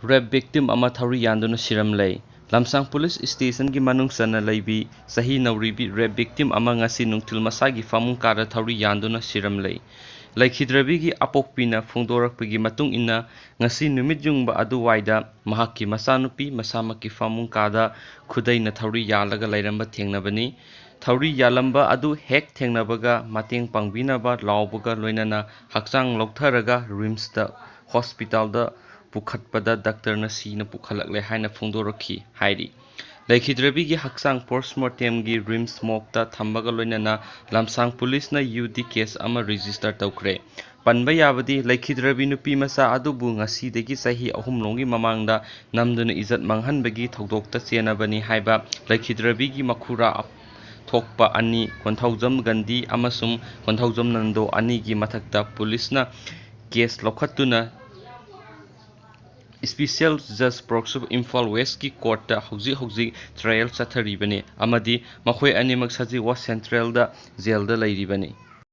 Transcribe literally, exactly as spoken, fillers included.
Rape victim ꯑꯃ ꯊꯧꯔꯤ ꯌꯥꯟꯗꯨꯅ ꯁꯤꯔꯝꯂꯦ꯫ ꯂꯝꯁꯥꯡ ꯄꯨꯂꯤꯁ ꯁ꯭ꯇꯦꯁꯟꯒꯤ ꯃꯅꯨꯡ ꯆꯟꯅ ꯂꯩꯕꯤ ꯆꯍꯤ ꯅꯧꯔꯤꯕꯤ rape victim ꯑꯃ ꯉꯁꯤ ꯅꯨꯡꯊꯤꯜ ꯃꯁꯥꯒꯤ ꯐꯃꯨꯡ ꯀꯥꯗ ꯊꯧꯔꯤ ꯌꯥꯟꯗꯨꯅ ꯁꯤꯔꯝꯂꯦ꯫ ꯂꯩꯈꯤꯗ꯭ꯔꯕꯤꯒꯤ ꯑꯄꯣꯛꯄꯤꯅ ꯐꯣꯡꯗꯣꯔꯛꯄꯒꯤ ꯃꯇꯨꯡ ꯏꯟꯅ, ꯉꯁꯤ ꯅꯨꯃꯤꯠ ꯌꯨꯡꯕ ꯑꯗꯨꯋꯥꯏꯗ ꯃꯍꯥꯛꯀꯤ ꯃꯆꯥꯅꯨꯄꯤ ꯃꯁꯥꯃꯛꯀꯤ ꯐꯃꯨꯡ ꯀꯥꯗ ꯈꯨꯗꯩꯅ ꯊꯧꯔꯤ ꯌꯥꯜꯂꯒ ꯂꯩꯔꯝꯕ ꯊꯦꯡꯅꯕꯅꯤ꯫ ꯊꯧꯔꯤ ꯌꯥꯜꯂꯝꯕ ꯑꯗꯨ ꯍꯦꯛ ꯊꯦꯡꯅꯕꯒ ꯃꯇꯦꯡ ꯄꯥꯡꯕꯤꯅꯕ ꯂꯥꯎꯕꯒ ꯂꯣꯏꯅꯅ ꯍꯛꯆꯥꯡ ꯂꯧꯊꯔꯒ ꯔꯤꯝꯁꯇ ꯍꯣꯁꯄꯤꯇꯥꯜꯗ ꯄꯨꯈꯠꯄꯗ ꯗꯥꯛꯇꯔꯅ ꯁꯤꯅ ꯄꯨꯈꯠꯂꯛꯂꯦ ꯍꯥꯏꯅ ꯐꯣꯡꯗꯣꯔꯛꯈꯤ ꯍꯥꯏꯔꯤ꯫ ꯂꯩꯈꯤꯗ꯭ꯔꯕꯤꯒꯤ ꯍꯛꯆꯥꯡ ꯄꯣꯁꯃꯣꯔꯇꯦꯝꯒꯤ ꯔꯤꯝꯁ ꯃꯣꯔꯒꯇ ꯊꯝꯕꯒ ꯂꯣꯏꯅꯅ ꯂꯝꯁꯥꯡ ꯄꯨꯂꯤꯁꯅ ꯌꯨ ꯗꯤ ꯀꯦꯁ ꯑꯃ ꯔꯦꯖꯤꯁꯇꯔ ꯇꯧꯈ꯭ꯔꯦ꯫ ꯄꯟꯕ ꯌꯥꯕꯗꯤ, ꯂꯩꯈꯤꯗ꯭ꯔꯕꯤ ꯅꯨꯄꯤ ꯃꯆꯥ ꯑꯗꯨꯕꯨ ꯉꯁꯤꯗꯒꯤ ꯆꯍꯤ ꯑꯍꯨꯝꯂꯣꯝꯒꯤ ꯃꯃꯥꯡꯗ ꯅꯝꯗꯨꯅ ꯏꯖꯠ ꯃꯥꯡꯍꯟꯕꯒꯤ ꯊꯧꯗꯣꯛꯇ ꯆꯦꯟꯅꯕꯅꯤ ꯍꯥꯏꯕ ꯂꯩꯈꯤꯗ꯭ꯔꯕꯤꯒꯤ ꯃꯈꯨꯔꯥ ꯊꯣꯛꯄ ꯑꯅꯤ, ꯀꯣꯟꯊꯧꯖꯝ ꯒꯥꯟꯙꯤ ꯑꯃꯁꯨꯡ ꯀꯣꯟꯊꯧꯖꯝ ꯅꯟꯗꯣ ꯑꯅꯤꯒꯤ ꯃꯊꯛꯇ ꯄꯨꯂꯤꯁꯅ ꯀꯦꯁ ꯂꯧꯈꯠꯇꯨꯅ ꯏꯁꯄꯤꯁꯦꯜ ꯖꯖ ꯕꯣꯛꯁ ꯑꯣꯐ ꯏꯝꯐꯥꯜ ꯋꯦꯁꯀꯤ ꯀꯣꯔꯠꯇ ꯍꯧꯖꯤꯛ ꯍꯧꯖꯤꯛ ꯇ꯭ꯔꯥꯌꯦꯜ ꯆꯠꯊꯔꯤꯕꯅꯤ ꯑꯃꯗꯤ ꯃꯈꯣꯏ ꯑꯅꯤꯃꯛ ꯁꯖꯤꯋꯥ ꯁꯦꯟꯇ꯭ꯔꯦꯜꯗ ꯖꯦꯜꯗ ꯂꯩꯔꯤꯕꯅꯤ꯫